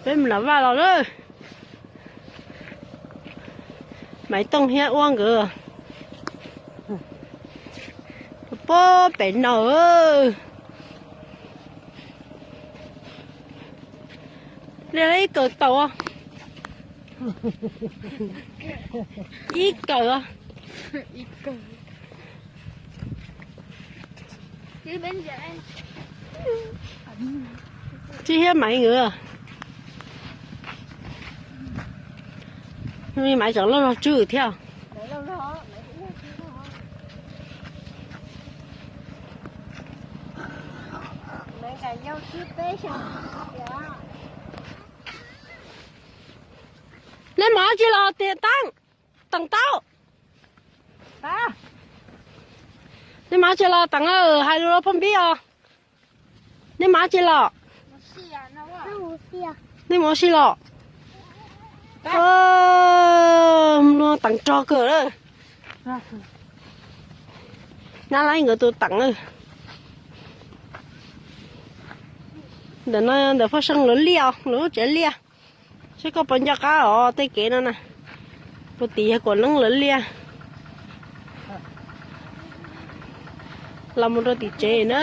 Peb mus nram vaj los lawm. Maiv Tooj thiab Uab nkawd puag pem no. Li ib kawm taum, ib kawm. Tsis hiab Maiv nkawd. Maiv tseem loj zog tswb thiab. Nej mus tsis los tias Teem, Teem Taub? Nej mus tsis los Teem, hais lus rau phauj Npib os. Nej mus tsis los? Nej mus ua si los? Teem rog kawg lawm. Nab Laib nkawd tus Teem. Ntawm no ntawm Phaj Seej lawv liaj, lawv lub tsev liaj. Saib koj puas nco qab os tej kev no na. Puag tim yog Kuam Leeb lawv liaj. Los mus rau tim tsev na.